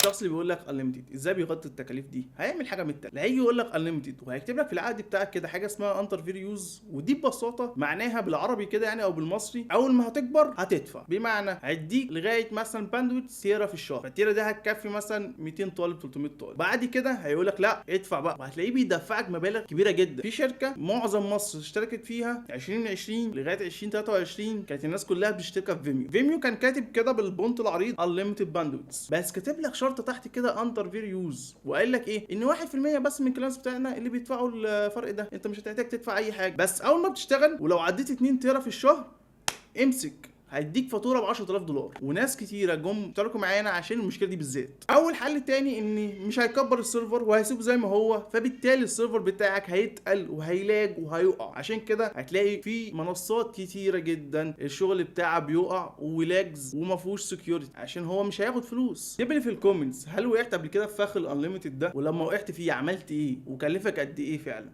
الشخص اللي بيقول لك unlimited ازاي بيغطي التكاليف دي؟ هيعمل حاجة من التالي: هيجي يقول لك unlimited وهيكتب لك في العقد بتاعك كده حاجة اسمها under fair use، ودي ببساطة معناها بالعربي كده يعني او بالمصري، اول ما هتكبر هتدفع. بمعنى هيديك لغاية مثلا bandwidth تيرا في الشهر، فالتيرا ده هتكفي مثلا 200 طالب، 300 طالب. بعد كده هيقول لك لا، ادفع بقى، وهتلاقيه بيدفعك مبالغ كبيرة جدا. في شركة معظم مصر اشتركت فيها 2020 لغاية 2023، كانت الناس كلها بتشتركها في Vimeo. Vimeo كان كاتب كده بالبونت العريض unlimited bandwidth، بس كاتب لك شرط تحت كده under fair use، وقال لك ايه؟ ان 1% بس من ال clients بتاعنا اللي بيدفعوا الفرق ده، انت مش هتحتاج تدفع اي حاجه، بس اول ما بتشتغل ولو عديت 2 تيرا في الشهر، امسك، هيديك فاتورة ب 10000 دولار. وناس كتيرة جم اشتركوا معانا عشان المشكلة دي بالذات. اول حل تاني ان مش هيكبر ال server وهيسيبه زي ما هو، فبالتالي ال server بتاعك هيتقل وهي lag وهيقع. عشان كده هتلاقي في منصات كتيرة جدا الشغل بتاعها بيقع و lags وما فيهوش security، عشان هو مش هياخد فلوس. اكتب لي في ال comments، هل وقعت قبل كده في فخ ال unlimited ده؟ ولما وقعت فيه عملت ايه؟ وكلفك قد ايه فعلا؟